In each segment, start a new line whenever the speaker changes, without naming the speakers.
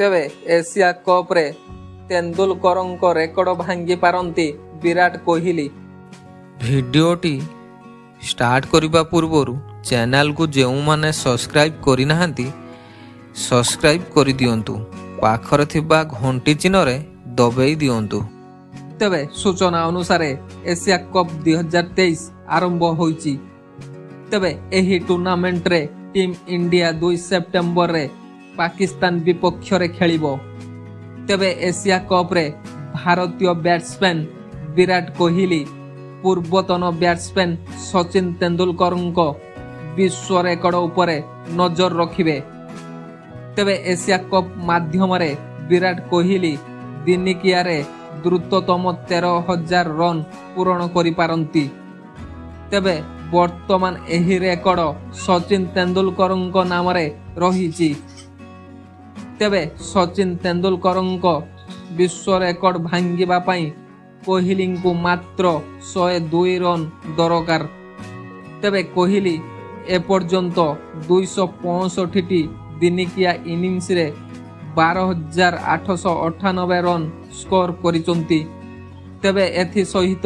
ତେବେ ଏସିଆ କପ୍ରେ ତେନ୍ଦୁଲକରଙ୍କ ରେକର୍ଡ ଭାଙ୍ଗି ପାରନ୍ତି ବିରାଟ କୋହଲି।
ଭିଡ଼ିଓଟି ଷ୍ଟାର୍ଟ କରିବା ପୂର୍ବରୁ ଚ୍ୟାନେଲକୁ ଯେଉଁମାନେ ସବସ୍କ୍ରାଇବ୍ କରିନାହାନ୍ତି, ସବସ୍କ୍ରାଇବ୍ କରିଦିଅନ୍ତୁ, ପାଖରେ ଥିବା ଘଣ୍ଟି ଚିହ୍ନରେ ଦବେଇ ଦିଅନ୍ତୁ।
ତେବେ ସୂଚନା ଅନୁସାରେ, ଏସିଆ କପ୍ 2023 ଆରମ୍ଭ ହୋଇଛି। ତେବେ ଏହି ଟୁର୍ଣ୍ଣାମେଣ୍ଟରେ ଟିମ୍ ଇଣ୍ଡିଆ 2 ସେପ୍ଟେମ୍ବରରେ ପାକିସ୍ତାନ ବିପକ୍ଷରେ ଖେଳିବ। ତେବେ ଏସିଆ କପ୍ରେ ଭାରତୀୟ ବ୍ୟାଟ୍ସମ୍ୟାନ୍ ବିରାଟ କୋହଲି ପୂର୍ବତନ ବ୍ୟାଟ୍ସମ୍ୟାନ୍ ସଚିନ ତେନ୍ଦୁଲକରଙ୍କ ବିଶ୍ୱ ରେକର୍ଡ ଉପରେ ନଜର ରଖିବେ। ତେବେ ଏସିଆ କପ୍ ମାଧ୍ୟମରେ ବିରାଟ କୋହଲି ଦିନିକିଆରେ ଦ୍ରୁତତମ 13,000 ରନ୍ ପୂରଣ କରିପାରନ୍ତି। ତେବେ ବର୍ତ୍ତମାନ ଏହି ରେକର୍ଡ ସଚିନ ତେନ୍ଦୁଲକରଙ୍କ ନାମରେ ରହିଛି। ତେବେ ସଚିନ ତେନ୍ଦୁଲକରଙ୍କ ବିଶ୍ୱ ରେକର୍ଡ ଭାଙ୍ଗିବା ପାଇଁ କୋହଲିଙ୍କୁ ମାତ୍ର 102 ରନ୍ ଦରକାର। ତେବେ କୋହଲି ଏପର୍ଯ୍ୟନ୍ତ 265ଟି ଦିନିକିଆ ଇନିଂସରେ 12,898 ରନ୍ ସ୍କୋର କରିଛନ୍ତି। ତେବେ ଏଥିସହିତ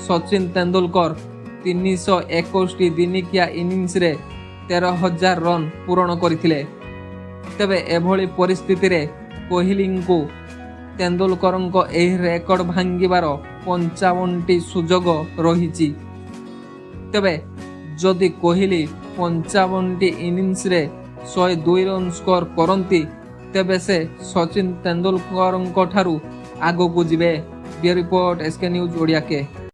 ସଚିନ ତେନ୍ଦୁଲକର 321ଟି ଦିନିକିଆ ଇନିଂସରେ 13,000 ରନ୍ ପୂରଣ କରିଥିଲେ। ତେବେ ଏଭଳି ପରିସ୍ଥିତିରେ କୋହଲିଙ୍କୁ ତେନ୍ଦୁଲକରଙ୍କ ଏହି ରେକର୍ଡ ଭାଙ୍ଗିବାର 55ଟି ସୁଯୋଗ ରହିଛି। ତେବେ ଯଦି କୋହଲି 55ଟି ଇନିଂସରେ 102 ରନ୍ ସ୍କୋର କରନ୍ତି, ତେବେ ସେ ସଚିନ ତେନ୍ଦୁଲକରଙ୍କଠାରୁ ଆଗକୁ ଯିବେ। Bureau report, SK news Odia କେ।